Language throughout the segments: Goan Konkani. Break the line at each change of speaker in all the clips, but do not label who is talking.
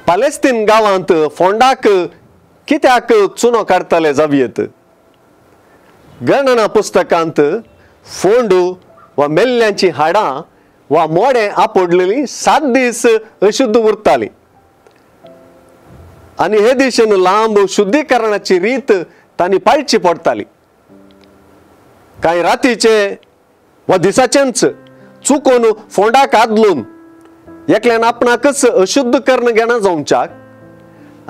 पालेस्तीन गांवांत फोंडाक कित्याक चुनो काडटले जावयेत? गणना पुस्तकांत फोंडू वा मेल्ल्यांची हाडां वा मोडें आपडलेली 7 दीस अशुद्ध उरताली आनी हे दिशेन लांब शुद्धीकरणाची रीत तांणी पाळची पडटाली. कांय रातीचे वा दिसाचेंच चुकोन फोंडाक आदलून एकल्यान आपणाकच अशुद्ध कर्ण घेणा जावच्याक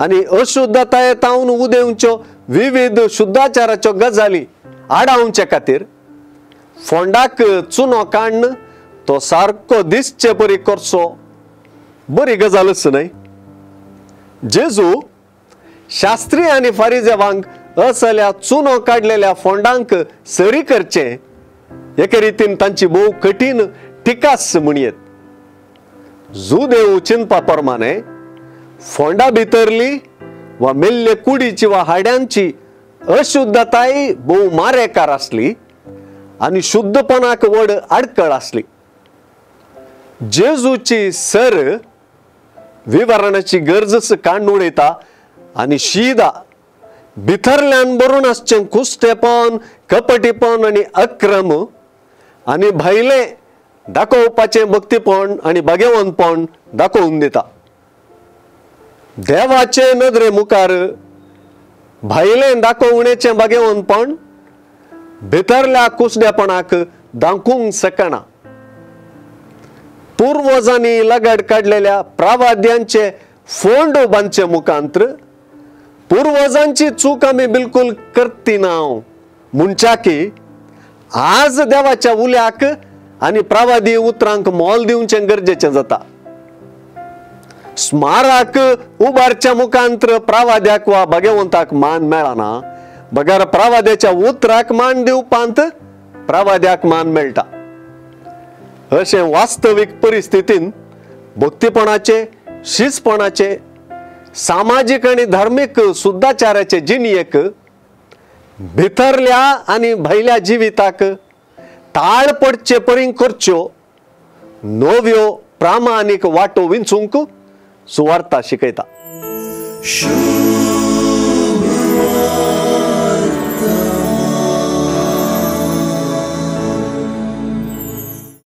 आनी अशुद्धताये तावन उदेवच्यो विविध शुद्धाचाराच्यो गजाली आडावचे खातीर फोंडाक चुनो काडून तो सारको दिसचे परी करचो बरी गजालच न्हय. जेजू शास्त्री आनी फारिजेवांक असल्या चुनो काडलेल्या फोंडांक सरी करचे एके रितीन तांची भोव कठीण टिकास म्हणयेत. जुदेव चिंतपा प्रमाणे फोंडा भितरली वा मेल्ले कुडीची वा हाड्यांची अशुद्धताय भोव मारेकार आसली आनी शुद्धपणाक व्हड आडकळ आसली. जेजूची सर विवरणाची गरजच काडून उडयता आनी शीदा भितरल्यान भरून आसचें कुस्तेपण, कपटीपण आनी अक्रम आनी भायलें दाखोवपाचें भक्तीपण आनी भाग्यवंतपण दाखोवन दिता. देवाचे नदरे मुखार भायलें दाखोवणेचें भाग्यवंतपण भितरल्या कुसडेपणाक दाखोवंक शकना. पुर्वजांनी लगड काडलेल्या प्रवाद्यांचे फोंड बांदचे मुखांत्र पुर्वजांची चूक आमी बिलकुल करती ना म्हणच्या की आज देवाच्या उल्याक आनी प्रवादी उतरांक मोल दिवचें गरजेचें जाता. स्मारक उबारच्या मुखांत्र प्रवाद्याक वा भाग्यवंताक मान मेळना, बगर प्रवाद्याच्या उतराक मान दिवपांत प्रवाद्याक मान मेळटा. अशें वास्तवीक परिस्थितीन भक्तीपणाचे, शिस्तपणाचे, सामाजीक आनी धार्मीक शुद्धाचाराचे जिणयेक भितरल्या आनी भायल्या जिविताक ताळ पडचे परी करच्यो नव्यो प्रामाणीक वाटो विंचूंक सुवार्ता शिकयता.